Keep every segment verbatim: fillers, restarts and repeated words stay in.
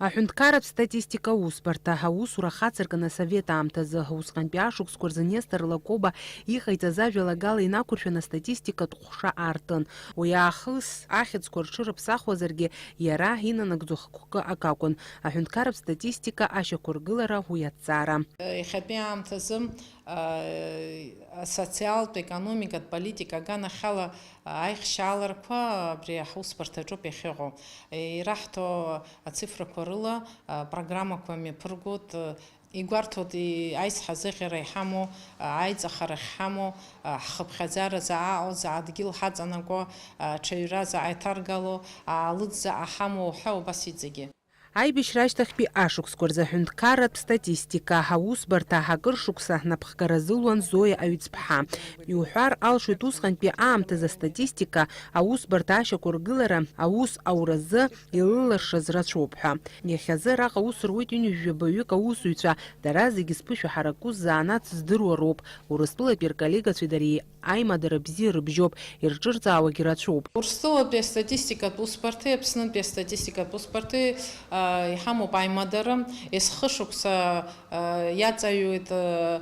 Аҳәынҭқарратә статистика аусбарҭа, аусура ахацыркын асовет аамҭазы, усҟантәи ашықәсқәа рзы Нестор Лакоба иҟаиҵаз ажәалагала инақәыршәаны астатистикатә ҟәша аартын. Уи аахыс ахьӡқәа рҽырыԥсахуазаргьы, иара инанагӡо хықәкы акакәын. Аҳәынҭқарратә статистика ашьақәыргылара уи аҭҵаара. Иахьатәи аамҭазы асоциалтә, економикатә политика аганахьала аихшьааларақәа абри аҳусбарҭаҿоуп иахьыҟоу. Ираҳҭо ацифрақәа рыла, программақәа мҩаԥыргоит, игәарҭоит, аизҳазыӷьара иҳамоу, аиҵахара ахьҳамоу, ҳхыԥхьаӡара заҟа аҟоу, заҟа дгьыл ҳаҵанакуа, аҽаҩра заҟа иҭаргало, аалыҵ заҟа ҳамоу ҳәа убас иҵегьы. Аибашьра ашьҭахьтәи ашықәсқәа рзы аҳәынҭқарратә статистика аусбарҭа акыр шықәса напхгара зылуан Зоиа Аҩӡԥҳа. Иуҳәар алшоит, усҟантәи аамҭазы астатистика аусбарҭа ашьақәыргылара аус ауразы илылыршаз рацәоуп ҳәа. Иахьазы араҟа аус руеит ҩынҩажәи жәабаҩык аусзуҩцәа, дара зегьы зԥышәа ҳараку ззаанаҵ здыруа роуп, Урыстәылатәи рколлегацәеи дареи аимадара бзиа рыбжьоуп, ирҿырҵаауагьы рацәоуп. Урыстәылатәи астатистикатә усбарҭеи Аԥснынтәи астатистикатә усбарҭеи, а, иҳамоуп аимадара. Есхышықәса, а, иаҵаҩуеит, а,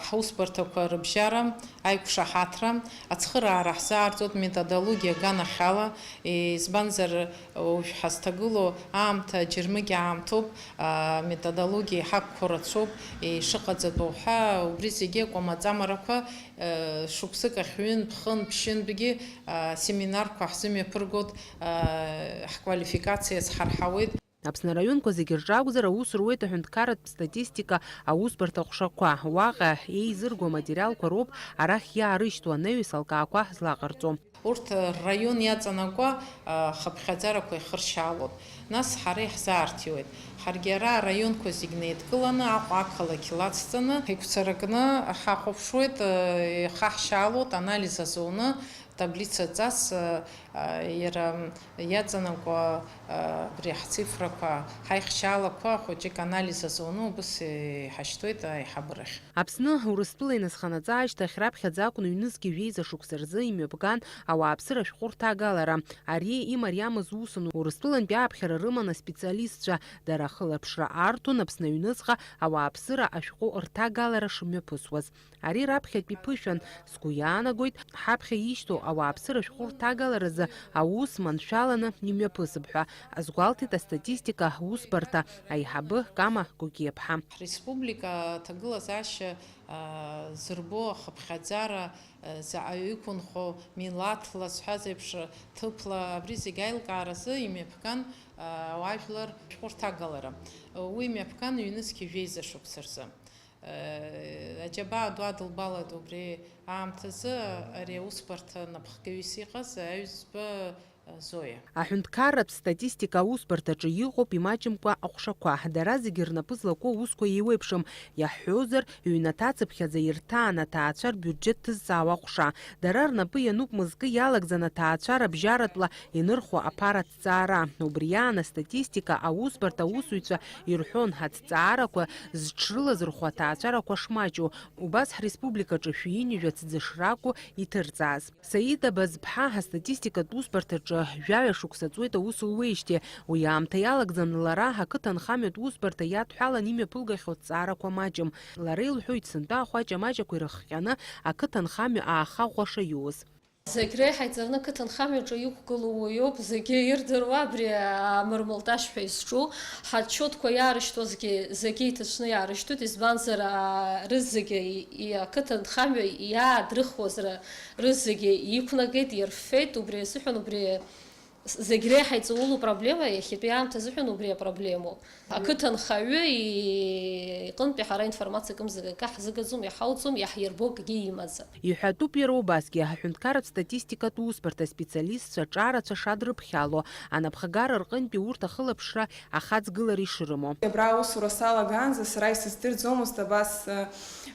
ҳусбарҭақәа рыбжьара, аиқәшаҳаҭра, ацхыраара ҳзаарҵоит методологиа аганахьала, избанзар, уажә ҳазҭагылоу аамҭа џьармыкьа аамҭоуп, аметодологиа иҳақәхо рацәоуп, ишыҟаҵатәу ҳәа, убри зегьы акәамаҵамарақәа, шықәсык ахь ҩынтә, хынтә, ԥшьынтәгьы асеминарқәа ҳзымҩаԥыргоит, ҳквалификациа азҳарҳауеит. Аԥсны араионқәа зегьы рҿы акәзар, аус руеит аҳәынҭқарратә статистика аусбарҭа ҟәшақәа. Уаҟа еизырго аматериалқәа роуп арахь иаарышьҭуа, анаҩс алкаақәа злаҟарҵо. Урҭ рраион иаҵанакуа, а, хыԥхьаӡарақәа ихыршьаалоит. Нас ҳара иаҳзаарҭиуеит. Ҳаргьы ара араионқәа зегь неидкыланы, Аҟәа ақалақь илацҵаны, игәцаракны ҳахәаԥшуеит, а, ихаҳшьаалоит анализ азуны, таблицаҵас, а, а, иара иаҵанакуа, а, абри ҳцифрақәа, ҳаихшьаалақәа хәыҷык анализ азуны убыс иҳашьҭуеит аиҳабырахь. Аԥсны Урыстәыла иназханаҵа ашьҭахь раԥхьаӡа акәын ҩнызқьи жәеиза шықәса рзы имҩаԥган ауааԥсыра ашәҟәы рҭагалара. Ари имариамыз усын, Урыстәылантәи ааԥхьара рыман аспециалистцәа, дара ахылаԥшра арҭон Аԥсны аҩныҵҟа ауааԥсыра ашәҟәы рҭагалара шымҩаԥысуаз. Ари раԥхьатәи ԥышәан, сгәы иаанагоит, ҳаԥхьа ишьҭоу ауааԥсыра ашәҟәы рҭагаларазы аус маншәаланы имҩаԥысып ҳәа азгәалҭеит астатистика аусбарҭа аиҳабы Кама Гогиаԥҳа. Ҳреспублика аҭагылазаашьа, а, зырбо ахыԥхьаӡара, а, заҟаҩы иқәынхо, милаҭла, сҳәаз еиԥш, ҭыԥла, абри зегь аилкааразы имҩаԥган, а, ауаажәлар шәҟәы рҭагалара. Уи мҩаԥган ҩнызқьи жәеиза шықәса рзы. Аџьабаа ду адылбалеит убри аамҭазы ари аусбарҭа напхгаҩыс иҟаз аҩӡба Зоиа. Аҳәынҭқарратә статистика аусбарҭаҿы иҟоуп имаҷымкәа аҟәшақәа. Дара зегьы рнапы злаку аусқәа еиуеиԥшым. Иаҳҳәозар, ҩнаҭа цыԥхьаӡа ирҭаан аҭаацәа рбиуџьеҭ ҭызҵаауа аҟәша. Дара рнапы иануп мызкы иалагӡан аҭаацәа рыбжьаратәла инырхуа аԥара аҭҵаара. Убри аан астатистика аусбарҭа аусзуҩцәа ирҳәон аҭҵаарақәа зҽрылазырхәо аҭаацәарақәа шмаҷу. Убас ҳреспубликаҿы шәи ҩынҩажәа ӡышракәу иҭырҵааз. Саида Базԥҳа астатистикатә усбарҭаҿы жәаҩа шықәса ҵуеит аус луеижьҭеи. Уи аамҭа иалагӡан лара ақыҭанхамҩатә усбарҭа иадҳәалан имҩаԥылгахьоу аҭҵаарақәа маҷым. Лара илҳәоит, сынтәа ахәаҷа-маҷақәа ирыхҟьаны ақыҭанхамҩа ааха ӷәӷәаша иуз. Зегь реиҳа иҵарны ақыҭанхамҩаҿы иқәгылоу уаҩуп, зегьы ирдыруа абри амырмылташь ҳәа изҿу, ҳачиотқәа иаарышьҭуазгьы зегьы иҭацәны иаарышьҭуеит, избанзар, аа, рызегьы и-, и-, ақыҭанхамҩа иаадрыхуаз ра-, рызегьы иқәнагеит, ирфеит, убри азыҳәан убри зегь реиҳа иҵаулоу проблема, иахьатәи аамҭа азыҳәан убри апроблемоуп. Ақыҭанхаҩы и-, иҟынтәи ҳара информациа акымзарак ҳзыгаӡом, иҳауӡом, иаҳирбо акгьы имаӡам. Иҳәатәуп иара убасгьы, аҳәынҭқарратә статистикатә усбарҭа аспециалистцәа ҿарацәа шадрыԥхьало, анапхгара рҟынтәи урҭ ахылаԥшра ахаҵгылара ишрымоу. Абра аусура салагаанӡа сара исыздырӡомызт абас, э,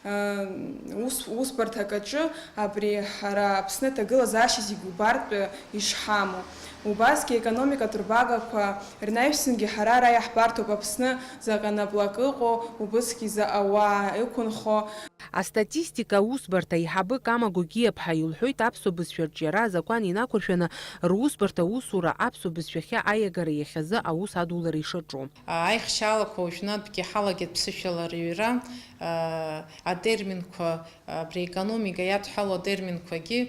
э, ус, усбарҭак аҿы абри ҳара Аԥсны аҭагылазаашьа зегь убартә, э, ишҳамоу. Убасгьы аекономикатә рбагақәа рнаҩсангьы ҳара ара иаҳбарҭоуп Аԥсны заҟа наплак ыҟоу, убысгьы заҟа уаа ықәынхо. Астатистика аусбарҭа аиҳабы Кама Гогиаԥҳа илҳәоит аԥсуа бызшәа арҿиара азакәан инақәыршәаны русбарҭа аусура аԥсуа бызшәахьы аиагара иахьазы аус адулара ишаҿу. Аихшьаалақәа уажәнатәгьы ҳалагеит ԥсышәала рыҩра, атерминқәа, абри аекономика иадҳәалоу атерминқәагьы,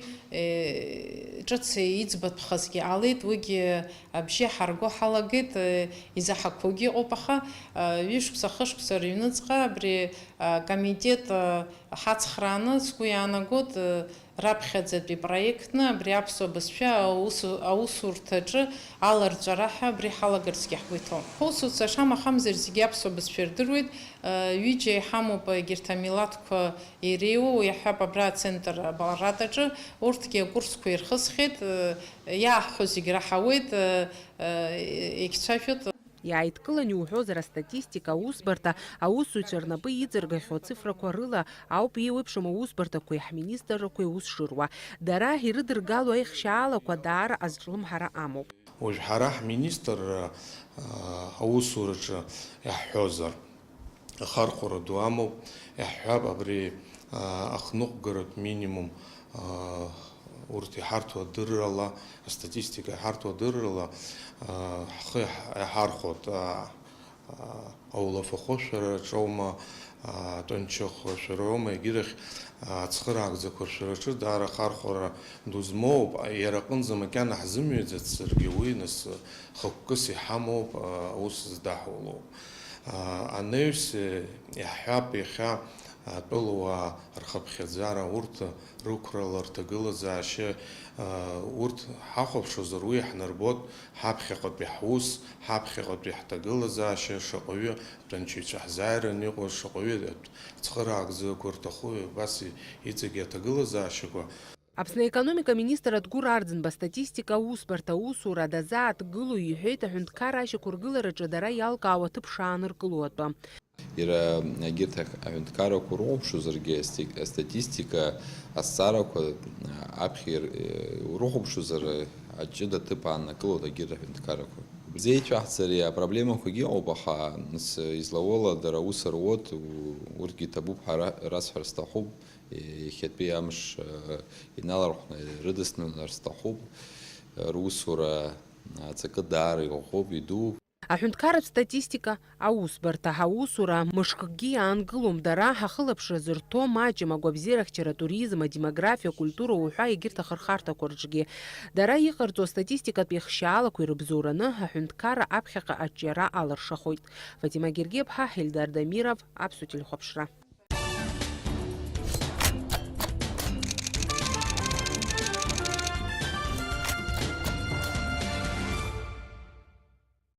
ҿыц иӡбатәхазгьы ҟалеит, уигьы абжьы ҳарго ҳалагеит, изаҳақәоугьы ыҟоуп, аха ҩышықәса, хышықәса рыҩныҵҟа абри акомитет ҳацхрааны, сгәы иаанагоит, раԥхьаӡатәи проектны абри аԥсуа бызшәа аус-, аусурҭаҿы аларҵәара ҳәа абри ҳалагарцгьы ҳгәы иҭоуп. Ҳусуцәа шамахамзар зегьы аԥсуа бызшәа ирдыруеит, ҩыџьа иҳамоуп егьырҭ амилаҭқәа иреиуоу, иаҳҳәап, абра ацентр Баларатаҿы, урҭгьы акурсқәа ирхысхьеит, иааҳҳәо зегь раҳауеит, егьцәажәоит. Иааидкылан иуҳәозар, астатистика аусбарҭа аусзуҩцәа рнапы иҵыргахьоу ацифрақәа рыла ауп еиуеиԥшым аусбарҭақәеи ҳминистррақәеи аус шыруа. Дара ирыдыргало аихшьаалақәа даара азҿлымҳара амоуп. Уажә ҳара ҳминистрра, аа, аусураҿы иаҳҳәозар, ахархәара ду амоуп, иаҳҳәап, абри, аа, ахныҟәгаратә минимум, аа, урҭ иҳарҭо адыррала, астатистика иҳарҭо адыррала, аа, ҳхы иаҳ-, иаҳархәоит, аа, аа, аулафахәы шәара аҿоума, аа, тәанчыхәра шәароума, егьирахь, аа, ацхыраагӡақәа шәара аҿы даара ахархәара ду змоуп, иара аҟынӡа макьана ҳзымҩаӡацзаргьы уи нас хықәкыс иҳамоуп, аа, аус здаҳулоу. Анаҩс, иаҳҳәап, иахьа атәылауаа рхыԥхьаӡара, урҭ рықәрала, рҭагылазаашьа, урҭ ҳахәаԥшуазар, уи иаҳнарбоит ҳаԥхьаҟатәи ҳус, ҳаԥхьаҟатәи ҳҭагылазаашьа, шаҟаҩы атәанчаҩцәа ҳзааираны иҟоу, шаҟаҩы ацхыраагӡақәа рҭаху, убас иҵегьы аҭагылазаашьақәа. Аԥсны аекономика аминистр Адгәыр Арӡынба астатистика аусбарҭа аусура дазааҭгыло иҳәеит, аҳәынҭқарра ашьақәыргылараҿы дара иалкаау аҭыԥ шааныркыло атәы. Иара егьырҭ аҳәынҭқаррақәа урыхәаԥшуазаргьы, асти-, астатистика азҵаарақәа аԥхьа ир-, урыхәаԥшуазар, аҷыда ҭыԥ ааннакылоит егьырҭ аҳәынҭқаррақәа. Зеицәаҳҵареи апроблемақәагьы ыҟоуп, аха нас излауала дара аус руеит, у-, урҭгьы иҭабуп ҳәа ра-, расҳәар сҭахуп. Иахьатәи амш, э, иналархәны ирыдысныҳәар сҭахуп. Русура аҵакы даара иӷәӷәоуп, идууп. Аҳәынҭқарратә статистика аусбарҭа ҳаусура мышкгьы иаангылом, дара ҳахылаԥшра зырҭо маҷым агәабзиарахьчара, атуризм, адемографиа, акультура уҳәа егьырҭ ахырхарҭақәа рҿгьы. Дара иҟарҵо астатистикатә еихшьаалақәа ирыбзоураны аҳәынҭқарра аԥхьаҟа аҿиара алыршахоит. Фатима Гергиаԥҳа, Ҳельдар Дамиров, Аԥсуа телехәаԥшра.